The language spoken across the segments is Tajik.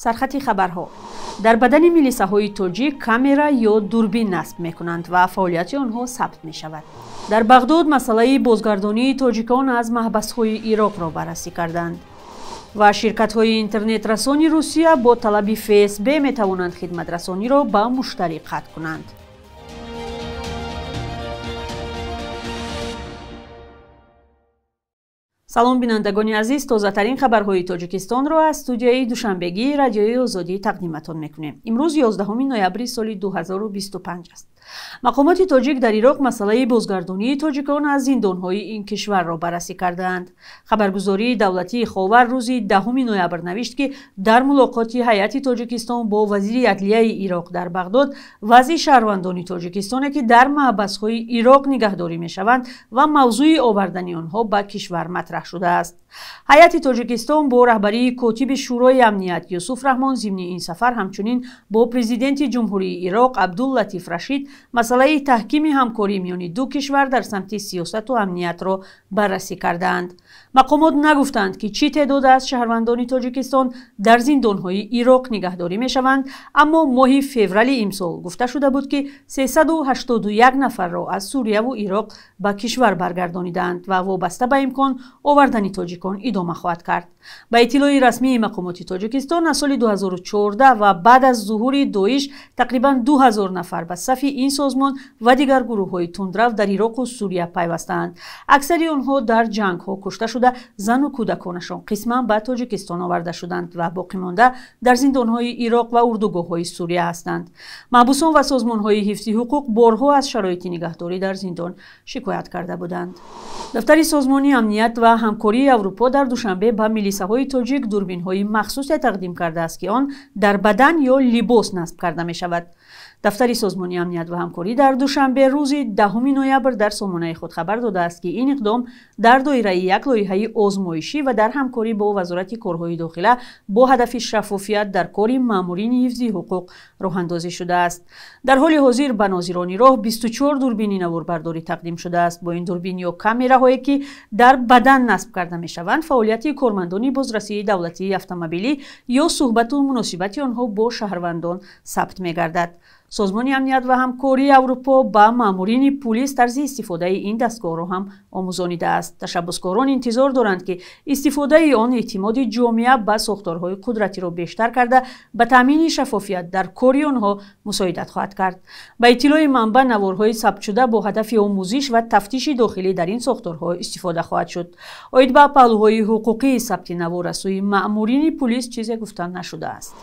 Сархати хабарҳо. Дар бадани милисаҳои тоҷик камера ё дурбин насб мекунанд ва фаъолияти онҳо сабт мешавад. Дар Бағдод масъалаи бозгардонии тоҷикон аз маҳбасҳои Ироқро баррасӣ карданд. Ва ширкатҳои интернетрасони Русия бо талаби ФСБ метавонанд хидматрасониро ба муштарӣ қатъ кунанд. Салом бинандагони азиз, тозатарин хабарҳои Тоҷикистонро аз студияи Душанбегии Радиои Озодӣ тақдиматон мекунем. Имрӯз 11 ноябри соли 2025 аст. Мақомоти тоҷик дар Ироқ масъалаи бозгардонии тоҷикон аз зиндонҳои ин кишварро баррасӣ кардаанд. Хабаргузории давлатии Ховар рӯзи 10 ноябр навишт, ки дар мулоқоти ҳайати Тоҷикистон бо вазири адлияи Ироқ дар Бағдод вазъи шаҳрвандони тоҷикистоне, ки дар маҳбасҳои Ироқ нигаҳдорӣ мешаванд ва мавзӯи овардани онҳо ба кишвар матраҳ шудааст. Ҳайати Тоҷикистон бо раҳбарии котиби Шӯрои амният Юсуф Раҳмон зимни ин сафар ҳамчунин бо президенти Ҷумҳурии Ироқ Абдуллатиф Рашид масъалаи таҳкими ҳамкорӣ миёни ду кишвар дар самти сиёсату амниятро баррасӣ кардаанд. Мақомот нагуфтанд, ки чӣ теъдод аз шаҳрвандони Тоҷикистон дар зиндонҳои Ироқ нигаҳдорӣ мешаванд, аммо моҳи феврали имсол гуфта шуда буд, ки 381 нафарро аз Сурияву Ироқ ба кишвар баргардонидаанд ва вобаста ба имкон овардани тоҷикон идома хоҳад кард. Ба иттилои расмии мақомоти Тоҷикистон аз соли 2014 ва баъд аз зуҳури Доиш тақрибан 2000 нафар ба сафи ин созмон ва дигар гурӯҳҳои тундрав дар Ироқу Сурия пайвастаанд. Аксари онҳо дар ҷангҳо кушта шуда, зану кӯдаконашон қисман ба Тоҷикистон оварда шуданд ва боқимонда дар зиндонҳои Ироқ ва урдугоҳҳои Сурия ҳастанд. Маҳбусон ва созмонҳои ҳифзи ҳуқуқ борҳо аз шароити нигаҳдорӣ дар зиндон шикоят карда буданд. Дафтари Созмони амният ва ҳамкории Аврупо дар Душанбе ба милисаҳои тоҷик дурбинҳои махсусе тақдим кардааст, ки он дар бадан ё либос насб карда мешавад. Дафтари Созмони амният ва ҳамкорӣ дар Душанбе рӯзи 10 ноябр дар сомонаи худ хабар додааст, ки ин иқдом дар доираи як лоиҳаи озмоишӣ ва дар ҳамкорӣ бо Вазорати корҳои дохила бо ҳадафи шаффофият дар кори маъмурини ҳифзи ҳуқуқ роҳандозӣ шудааст. Дар ҳоли ҳозир ба нозирони роҳ 24 дурбини наворбардорӣ тақдим шудааст. Бо ин дурбин ё камераҳое, ки дар бадан насб карда мешаванд, фаъолияти кормандони бозрасии давлатии автомобилӣ ё суҳбату муносибати онҳо бо шаҳрвандон сабт мегардад. Созмони амният ва ҳамкории Аврупо ба маъмурини пулис тарзи истифодаи ин дастгоҳро ҳам омӯзонидааст. Ташаббускорон интизор доранд, ки истифодаи он эътимоди ҷомеа ба сохторҳои қудратиро бештар карда, ба таъмини шаффофият дар кори онҳо мусоидат хоҳад кард. Ба иттилои манбаъ, наворҳои сабтшуда бо ҳадафи омӯзиш ва тафтиши дохилӣ дар ин сохторҳо истифода хоҳад шуд. Оид ба паҳлӯҳои ҳуқуқии сабти навор аз сӯи маъмурини пулис чизе гуфта нашудааст.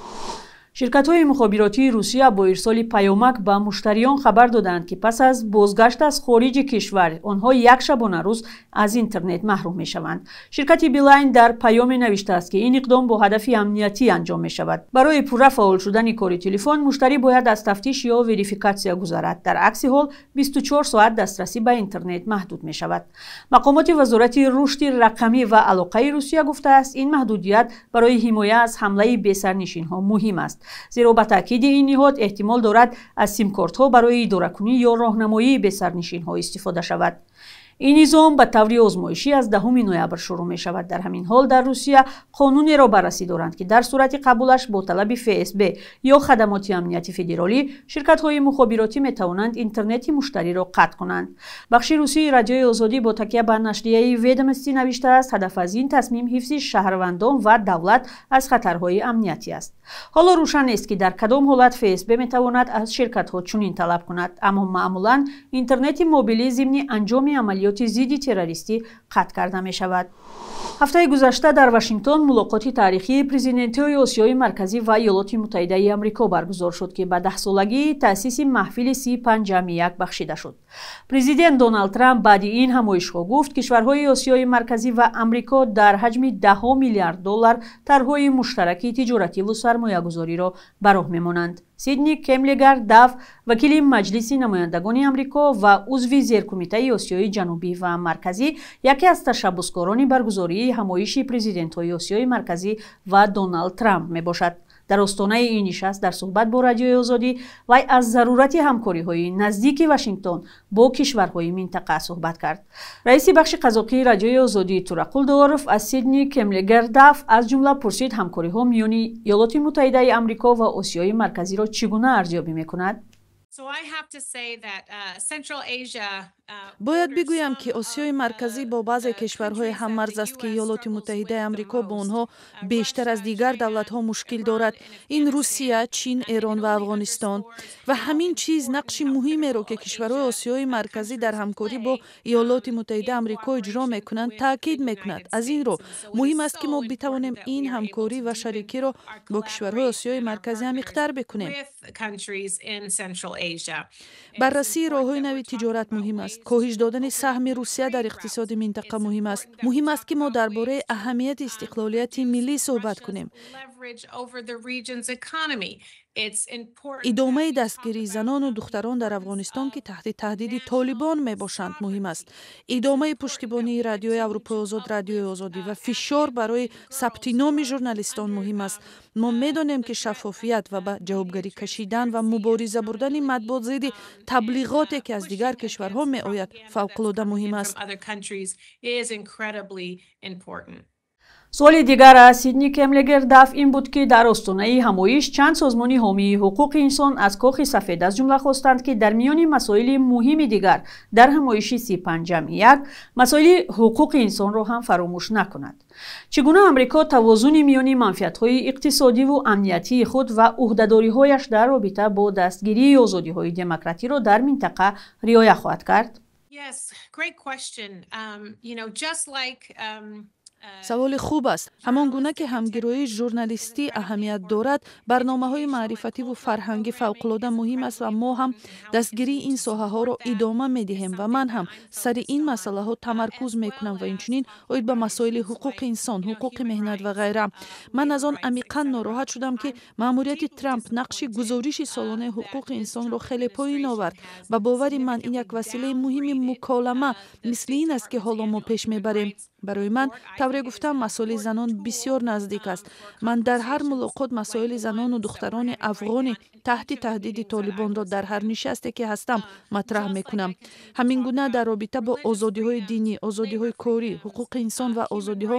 Ширкатҳои мухобиротии Русия бо ирсоли паёмак ба муштариён хабар доданд, ки пас аз бозгашт аз хориҷи кишвар онҳо як шабонарӯз аз интернет маҳрум мешаванд. Ширкати Билайн дар паёме навиштааст, ки ин иқдом бо ҳадафи амниятӣ анҷом мешавад. Барои пурра фаъол шудани кори телефон муштарӣ бояд аз тафтиш ё верификатсия гузарад. Дар акси ҳол 24 соат дастрасӣ ба интернет маҳдуд мешавад. Мақомоти Вазорати рушди рақамӣ ва алоқаи Русия гуфтааст, ин маҳдудият барои ҳимоя аз ҳамлаи бесарнишинҳо муҳим аст. Зеро ба таъкиди ин ниҳод эҳтимол дорад аз симкортҳо барои идоракунӣ ё роҳнамоии бесарнишинҳо истифода шавад. Ин низом ба таври озмоишӣ аз 10 ноябр шурӯъ мешавад. Дар ҳамин ҳол дар Русия қонунеро баррасӣ доранд, ки дар сурати қабулаш бо талаби ФСБ ё хадамоти амнияти федералӣ ширкатҳои мухобиротӣ метавонанд интернети муштариро қатъ кунанд. Бахши русии Радиои Озодӣ бо такя ба нашрияи Ведомости навиштааст, ҳадаф аз ин тасмим ҳифзи шаҳрвандон ва давлат аз хатарҳои амниятӣ аст. Ҳоло рӯшан нест, ки дар кадом ҳолат ФСБ метавонад аз ширкатҳо чунин талаб кунад, аммо маъмулан интернети мобилӣ зимни анҷоми амалиёти зидди террористӣ қатъ карда мешавад. Ҳафтаи гузашта дар Вашингтон мулоқоти таърихии президентҳои Осиёи Марказӣ ва Иёлоти Муттаҳидаи Амрико баргузор шуд, ки ба даҳсолагии таъсиси маҳфили 35+1 бахшида шуд. Президент Доналд Трамп баъди ин ҳамоишҳо гуфт, кишварҳои Осиёи Марказӣ ва Амрико дар ҳаҷми 10 миллиард доллар тарҳҳои муштараки тиҷоративу сармоягузориро ба роҳ мемонанд. Сидни Кемлегар Даф, вакили Маҷлиси намояндагони Амрико ва узви зеркумитаи Осиёи Ҷанубӣ ва Марказӣ, яке аз ташаббускорони баргузории ҳамоиши президентҳои Осиёи Марказӣ ва Доналд Трамп мебошад. Дар остонаи ин нишаст дар суҳбат бо Радиои Озодӣ вай аз зарурати ҳамкориҳои наздики Вашингтон бо кишварҳои минтақа суҳбат кард. Раиси бахши қазоқии Радиои Озодӣ Турақул Дуоров аз Сидни Кемлегер Даф аз ҷумла пурсид ҳамкориҳо миёни Иёлоти Муттаҳидаи Амрико ва Осиёи Марказиро чӣ гуна арзёбӣ мекунад? Бояд бигӯям, ки Осиёи Марказӣ бо баъзе кишварҳои ҳаммарз аст, ки Иёлоти Муттаҳидаи Амрико бо онҳо бештар аз дигар давлатҳо мушкил дорад. Ин Русия, Чин, Эрон ва Афғонистон. Ва ҳамин чиз нақши муҳимеро, ки кишварҳои Осиёи Марказӣ дар ҳамкорӣ бо Иёлоти Муттаҳидаи Амрико иҷро мекунанд, таъкид мекунад. Аз ин рӯ муҳим аст, ки мо битавонем ин ҳамкорӣ ва шарикиро бо кишварҳои Осиёи Марказӣ амиқтар бикунем. Баррасии роҳҳои нави тиҷорат муҳим аст. Коҳиш додани саҳми Русия дар иқтисоди минтақа муҳим аст. Муҳим аст, ки мо дар бораи аҳамияти истиқлолияти миллӣ суҳбат кунем. Идомаи дастгирии занону духтарон дар Афғонистон, ки таҳти таҳдиди Толибон мебошанд, муҳим аст. Идомаи пуштибонии Радиои Аврупои Озод, Радиои Озодӣ ва фишор барои сабти номи журналистон муҳим аст. Мо медонем, ки шаффофият ва ба ҷавобгарӣ кашидан ва мубориза бурдани матбуот зидди таблиғоте, ки аз дигар кишварҳо меояд, фавқулода муҳим аст. Суоли дигар аз Сидни Кемлегер Даф ин буд, ки дар остонаи ҳамоиш чанд созмони ҳомии ҳуқуқи инсон аз Кохи Сафед аз ҷумла хостанд, ки дар миёни масоили муҳими дигар дар ҳамоиши 35+1 масоили ҳуқуқи инсонро ҳам фаромӯш накунад. Чӣ гуна Амрико тавозуни миёни манфиатҳои иқтисодиву амниятии худ ва ӯҳдадориҳояш дар робита бо дастгирии озодиҳои демократиро дар минтақа риоя хоҳад кард? Саволи хуб аст. Ҳамон гуна ки ҳамгироии журналистӣ аҳамият дорад, барномаҳои маърифативу фарҳангӣ фавқулода муҳим аст ва мо ҳам дастгирии ин соҳаҳоро идома медиҳем ва ман ҳам сари ин масъалаҳо тамаркуз мекунам ва инчунин оид ба масоили ҳуқуқи инсон, ҳуқуқи меҳнат ва ғайра. Ман аз он амиқан нороҳат шудам, ки маъмурияти Трамп нақши гузориши солонаи ҳуқуқи инсонро хеле поин овард. Ба бовари ман, ин як василаи муҳими муколама мисли ин аст, ки ҳоло мо пеш мебарем. Барои ман, тавре гуфтам, масоили занон бисёр наздик аст. Ман дар ҳар мулоқот масоили занону духтарони афғони таҳти таҳдиди Толибонро дар ҳар нишасте ки ҳастам матраҳ мекунам. Ҳамин гуна дар робита бо озодиҳои динӣ, озодиҳои корӣ, ҳуқуқи инсон ва озодиҳо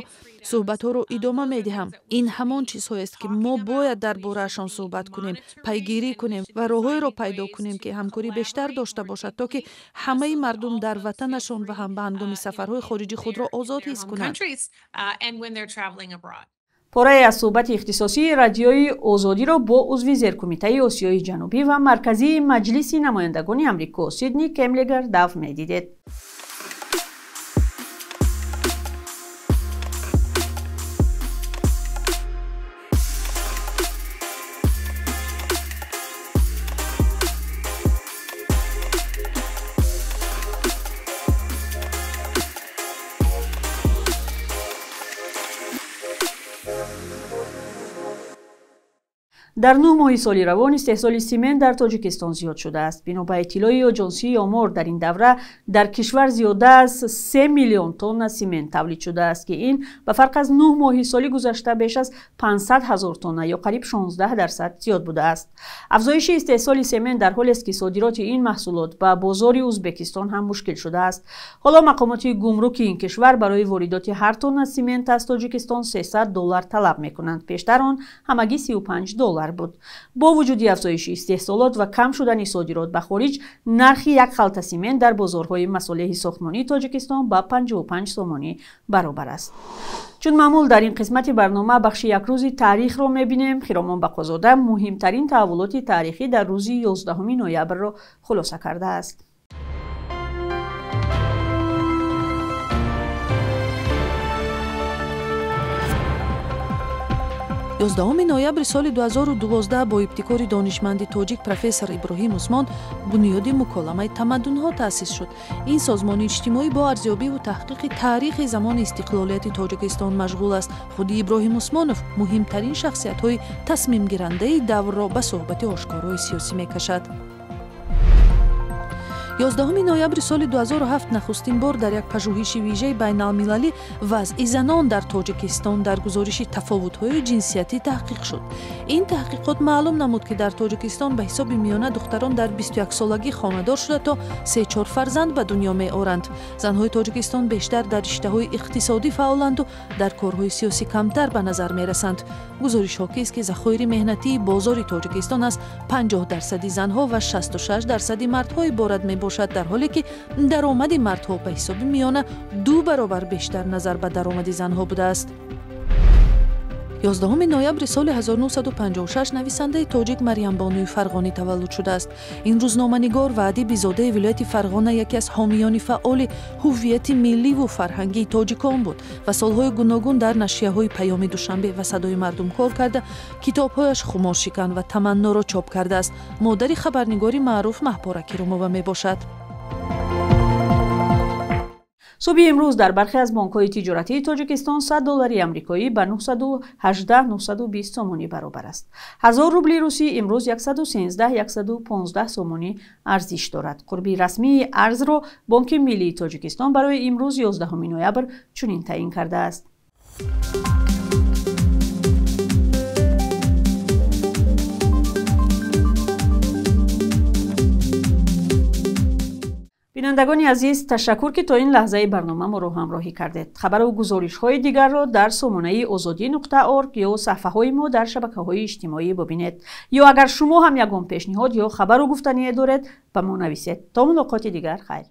суҳбатҳоро идома медиҳам. Ин ҳамон чизҳоест, ки мо бояд дар бораашон суҳбат кунем, пайгирӣ кунем ва роҳҳоеро пайдо кунем, ки ҳамкорӣ бештар дошта бошад, то ки ҳамаи мардум дар ватанашон ва ҳам ба ҳангоми сафарҳои хориҷӣ худро озод ҳис кунанд. Порае аз суҳбати ихтисосии Радиои Озодиро бо узви Зеркумитаи Осиёи Ҷанубӣ ва Марказии Маҷлиси намояндагони Амрико Сидни Кемлегер Даф медидед. Дар 9 моҳи соли равон истеҳсоли симент дар Тоҷикистон зиёд шудааст. Бино ба иттилои Оҷонсии омор, дар ин давра дар кишвар зиёда аз 3 миллион тонна симент тавлид шудааст, ки ин ба фарқ аз 9 моҳи соли гузашта беш аз 500 ҳазор тонна ё қариб 16% зиёд будааст. Афзоиши истеҳсоли семент дар ҳолест, ки содироти ин маҳсулот ба бозори Ӯзбекистон ҳам мушкил шудааст. Ҳоло мақомоти гумруки ин кишвар барои воридоти ҳар тонна симент аз Тоҷикистон $300 талаб мекунанд. Пештар он ҳамагӣ $35 буд. Бо вуҷуди афзоиши истеҳсолот ва кам шудани содирот ба хориҷ, нархи як халта симент дар бозорҳои масолеҳи сохтмонии Тоҷикистон ба 55 сомонӣ баробар аст. Чун маъмул, дар ин қисмати барнома бахши якрӯзи таърихро мебинем. Хиромон Бақозода муҳимтарин таҳаввулоти таърихӣ дар рӯзи 11 ноябрро хулоса кардааст. 11 ноябри соли 2012 бо ибтикори донишманди тоҷик профессор Иброҳим Усмон бунёди муколамаи тамаддунҳо таъсис шуд. Ин созмони иҷтимоӣ бо арзёбиву таҳқиқи таърихи замони истиқлолияти Тоҷикистон машғул аст. Худи Иброҳим Усмонов муҳимтарин шахсиятҳои тасмимгирандаи даврро ба суҳбати ошкорои сиёсӣ мекашад. 11 ноябри соли 2007 нахустин бор дар як пажӯҳиши вижаи байналмилалӣ вазъи занон дар Тоҷикистон дар гузориши тафовутҳои ҷинсиятӣ таҳқиқ шуд. Ин таҳқиқот маълум намуд, ки дар Тоҷикистон ба ҳисоби миёна духтарон дар 21-солагӣ хонадор шуда то 3-4 фарзанд ба дунё меоранд. Занҳои Тоҷикистон бештар дар риштаҳои иқтисодӣ фаъоланду дар корҳои сиёсӣ камтар ба назар мерасанд. Гузориш ҳокист, ки захоири меҳнатии бозори Тоҷикистон аз 50% занҳо ва 66% мардҳо иборат мебошад, дар ҳоле ки даромади мардҳо ба ҳисоби миёна 2 баробар бештар назар ба даромади занҳо будааст. 11 ноябри соли 1956 нависандаи тоҷик Марьямбонуи Фарғонӣ таваллуд шудааст. Ин рӯзноманигор ва адиби зодаи вилояти Фарғона яке аз ҳомиёни фаъоли ҳуввияти милливу фарҳангии тоҷикон буд ва солҳои гуногун дар нашрияҳои Паёми Душанбе ва Садои мардум кор карда, китобҳояш Хуморшикан ва Таманноро чоп кардааст. Модари хабарнигори маъруф Маҳпора Керимова мебошад. Субҳи имрӯз дар бархе аз бонкҳои тиҷоратии Тоҷикистон 100 доллари амрикоӣ ба 918-920 сомонӣ баробар аст. 1000 рубли русӣ имрӯз 113-115 сомонӣ арзиш дорад. Қурби расмии арзро Бонки миллии Тоҷикистон барои имрӯз 11 ноябр чунин таъин кардааст. Бинандагони азиз, ташаккур, ки то ин лаҳзаи барнома моро ҳамроҳӣ кардед. Хабару гузоришҳои дигарро дар сомонаи озодӣ.орг ё саҳфаҳои мо дар шабакаҳои иҷтимоӣ бибинед. Ё агар шумо ҳам ягон пешниҳод ё хабару гуфтание доред, ба мо нависед. То мулоқоти дигар, хайр.